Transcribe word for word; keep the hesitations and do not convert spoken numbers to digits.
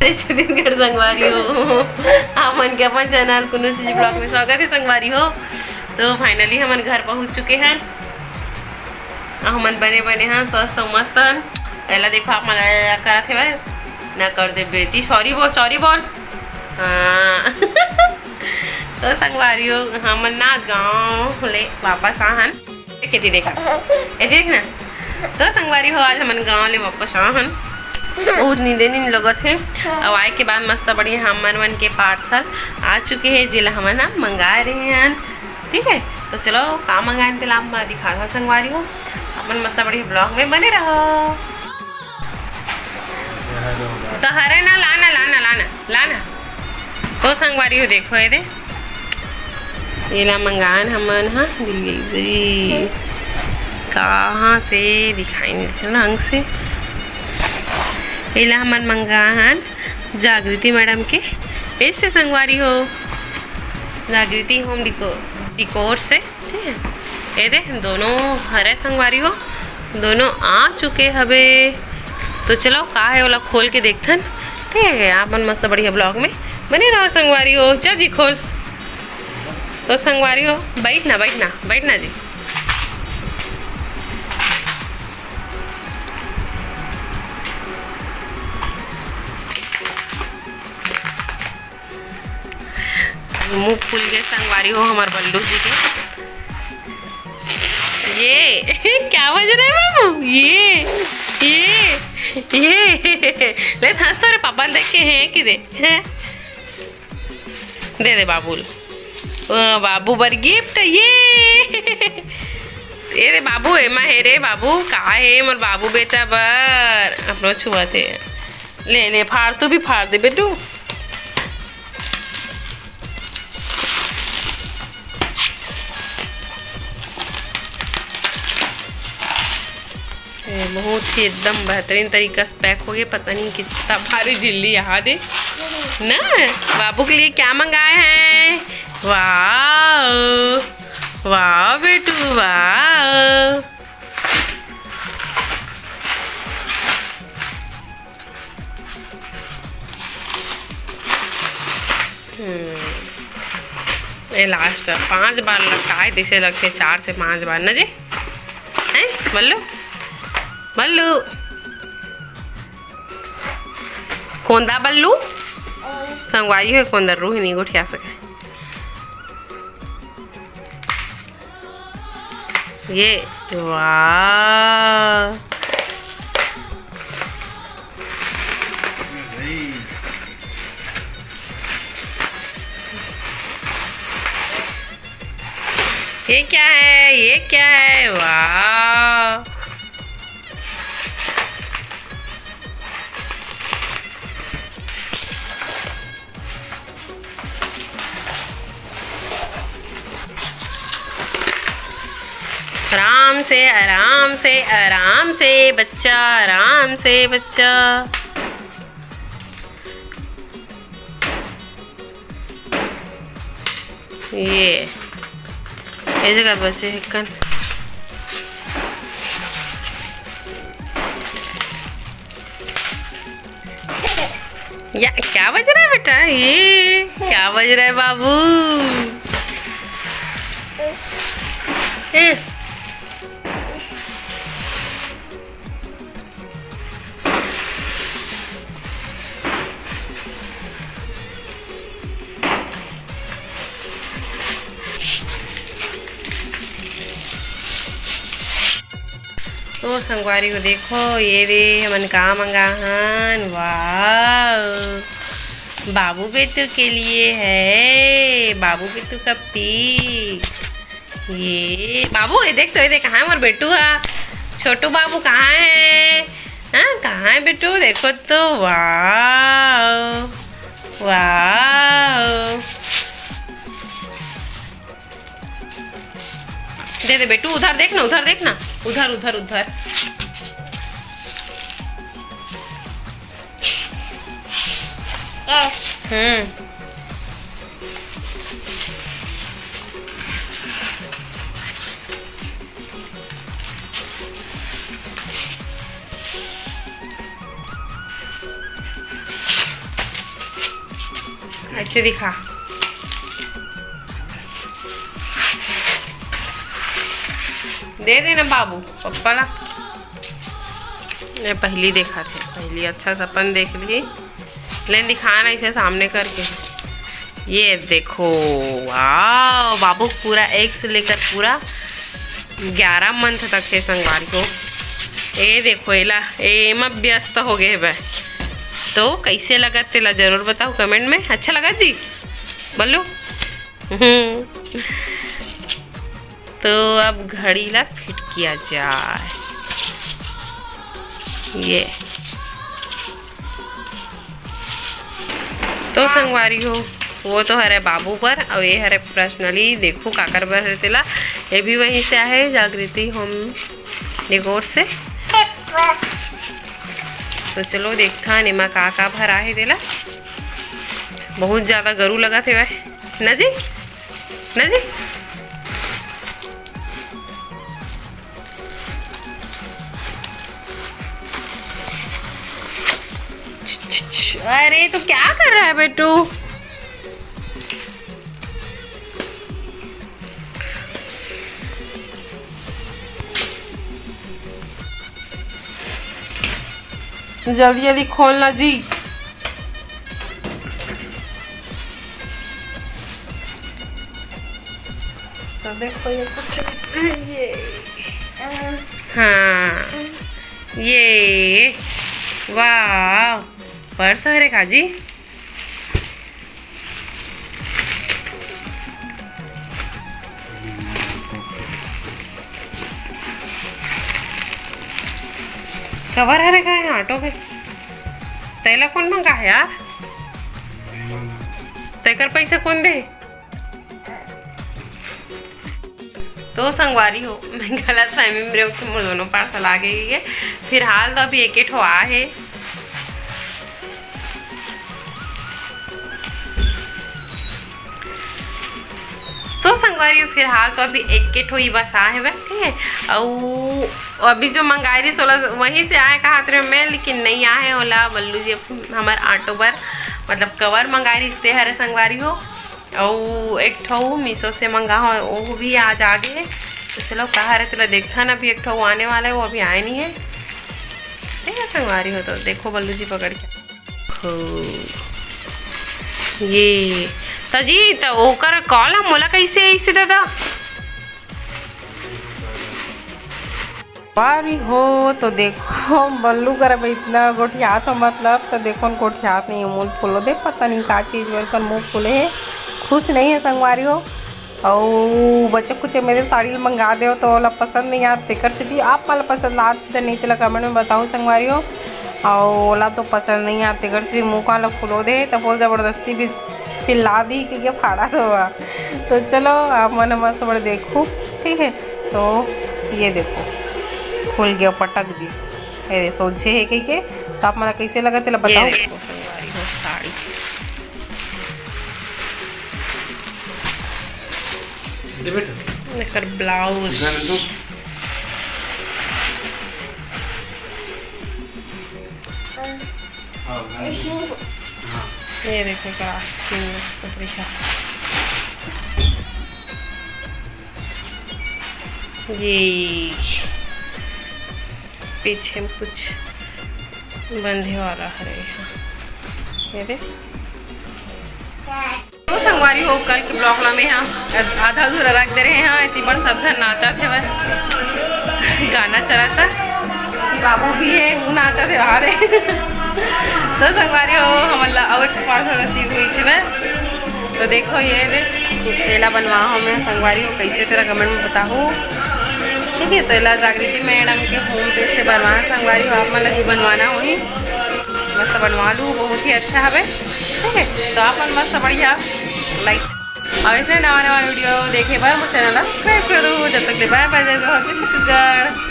जय छत्तीसगढ़ संगवारी हो, आप मन के अपन चैनल कुन्नू सीजी ब्लॉग में स्वागत है संगवारी हो। तो finally हमन घर पहुंच चुके हैं। हमन बने बने हैं, स्वस्थ अउ मस्त हन। एला देखो, आप मन ला करत हेवय ना, कर दे बेटी, सॉरी बोल, सॉरी बोल। हाँ। तो संगवारी हो, हमन ना आज गाँव ले वापस आ हन। एती देखा, एती देख ना। तो संगवारी हो, आज हमन गाँव ले वापस आ हन। बहुत नींदे नींद लगत हे। अब आए के बाद मस्त बढ़िया हमर मन के पार्सल आ चुके हे, जेला हमन ह मंगाए रहे हन। ठीक है, तो चलो, का मंगाए तेला आप मन दिखा दो संगवारी हो। अपन मस्त बढ़िया ब्लॉग में बने रहो। तो हरे ना, लाना, लाना, लाना, लाना। ओ संगवारी हो, देखो ये दे, एला मंगान हमन हा डिलीवरी। कहाँ से दिखाई नहीं देथे ढंग से। एला हमन मंगान जागृति मैडम के पेज से संगवारी हो, जागृति होम डिको-, डिकोर से। ठीक है, ये दे दोनों हरे संगवारी हो, दोनों आ चुके हवे। तो चलो, का है ओला खोल के देखथन। ठीक है, आप मन मस्त बढ़िया ब्लॉग में बने रहो संगवारी हो। चल जी खोल। तो संगवारी हो, बैठ ना, बैठ ना, बैठ ना जी। मुंह फूल गए संगवारी हो हमार बल्लू जी के। ये क्या बज रहा है बाबू? ये, ये, ये। ले हंस तो रे, पापा देख के हैं कि दे, हैं? दे दे बाबू ल। ओ, बाबू बर गिफ्ट, ये। ये दे बाबू, एमा हे रे बाबू, का हे मोर बाबू बेटा बर? अपनो छुआ थे। ले, ले, फाड़, तू भी फाड़ दे बेटू। ए, बहुत ही एकदम बेहतरीन तरीका से पैक हो गया। पता नहीं कितना भारी झिल्ली यहाँ दे ना। बाबू के लिए क्या मंगाए हैं? वाह, वाह बेटू, वाह। हम्म, ये लास्ट पांच बार लटकाए, जैसे लगते चार से पांच बार ना जी, हैं बल्लू? बल्लू, कोंदा बल्लू, संगवारी हो कोंदा रूह नहीं गोठिया सके। ये, वाह। ये क्या है? ये क्या है? वाह। आराम से, आराम से, आराम से बच्चा, आराम से बच्चा। ये, ये जगह बचे हे कन। या, क्या बज रहा है बेटा? ये क्या बज रहा है बाबू? ए। तो संगवारी हो देखो, ये रे हमन का मंगा हन, वाह, बाबू बेटू के लिए है, बाबू बेटू का पिक। ये बाबू, ये देख तो, ये देख, कहाँ है मोर बेटू हा? छोटू बाबू कहाँ है? हाँ, कहाँ है बेटू? देखो तो, वाह, वाह। दे दे बेटू, उधर देख ना, उधर देख ना, उधर, उधर, उधर। हम्म। ऐसे दिखा, दे देना बाबू पप्पा ला। ये पहली देखा थे, पहली अच्छा सपन देख ली। ले दिखा ना इसे सामने करके। ये देखो, वाह, बाबू पूरा एक से लेकर पूरा ग्यारह मंथ तक हे संगवारी हो। ए देखो, एला, एमा व्यस्त हो गए बे। तो कैसे लगा तेला जरूर बताओ कमेंट में। अच्छा लगा जी बल्लू? हम्म। तो अब घड़ी ला फिट किया जाए। ये तो संगवारी हो, वो तो हरे बाबू बर, अउ ये हरे पर्सनली, देखो काकर बर हरे तेला। ये भी वहीं से आहे, जागृति होम डिकोर से। तो चलो देखथन एमा का का भरा हे तेला। बहुत ज्यादा गरू लगत हेवय न जी, न जी। अरे, तो क्या कर रहा है बेटू? जल्दी जल्दी खोलना जी। तो देखो ये कुछ, ये, हाँ, ये, वाह, पर्स हरे का जी। कवर हरे का हे ऑटो के? तैला कौन मंगा है यार? तेकर पैसा कौन दे? तो संगवारी हो, मैं गलत फहमी में रहूँ कि मोर दोनों पार्सल आ गई है। फिलहाल तो अभी एक एक ठो आ है। तो संगवारी हो, फिलहाल तो अभी एक एक ठो ही बस आ है, ठीक है। अउ अभी जो मंगाए रही सोला वहीं से आए कहा रहे मैं, लेकिन नहीं आए ओला बल्लू जी हमारे ऑटो पर, मतलब कवर मंगाए रही हरे संगवारी हो। अउ एक ठो मीशो से मंगा हो, वो भी आज आ गए। तो चलो, कहा रहे तेला देखथन, अभी एक ठो आने वाला है, वो अभी आए नहीं है। ठीक है संगवारी हो, तो देखो बल्लू जी पकड़ के। हो, ये तजी, त ओकर कॉल हम मोला कैसे ऐसे दादा? बारी हो तो देखो, बल्लू कर अब इतना गोठियात हो, मतलब, तो देखो न गोठियात नहीं है, मुंह फुलो दे, पता नहीं का चीज बर कर मुंह फुले है, खुश नहीं है संगवारी हो। अउ बच्चे कुछ मेरे साड़ी मंगा दे तो ओला पसंद नहीं आत, तेकर सेती आप मन ला पसंद आत नहीं तेला कमेंट में बताओ संगवारी हो। अउ ओला तो पसंद नहीं आत, तेकर सेती मुंह कान ला फुलो दे, तब बोल जबरदस्ती भी चिल्ला दी कि ये फाड़ा दो। तो चलो, आप मन मस्त बड़ देखो, ठीक है। तो ये देखो, खुल गया, पटक दिस। ये सोझे है कह के, तो आप मन कैसे लगा तेला ये बताओ। देखो संगवारी हो साड़ी। दे बेटा। एकर ब्लाउज। जाने दो। हाँ, जाने दो। हाँ। ये देखो, एकर आस्तीन मस्त बढ़िया। ये पीछे में कुछ बंधे वाला हरे यहाँ। ये दे। तो संगवारी हो, कल के ब्लॉग ला में हम आधा अधूरा रख दे रहे हैं। इतनी बड़ सब झन नाचत हेवय, गाना चलत हे, बाबू भी है, वो नाचत हे बाहर है। तो संगवारी हो, हमन ला अउ एक पार्सल रिसीव हुई से। तो देखो ये दे, एला बनवा हो मैं संगवारी हो, कैसे तेला कमेंट में बताहू। ठीक है, तो एला जागृति मैडम के होम पेज से बनवा संगवारी हो, आप मन ला भी बनवाना होही, मस्त बनवा लू, बहुत ही अच्छा हवे। ठीक है, तो आप मन मस्त बढ़िया लाइक और इसने नवा नवा वीडियो देखे बर मोर चैनल ला सब्सक्राइब कर दो। जब तक ले बाय बाय, जय जोहार, जय छत्तीसगढ़।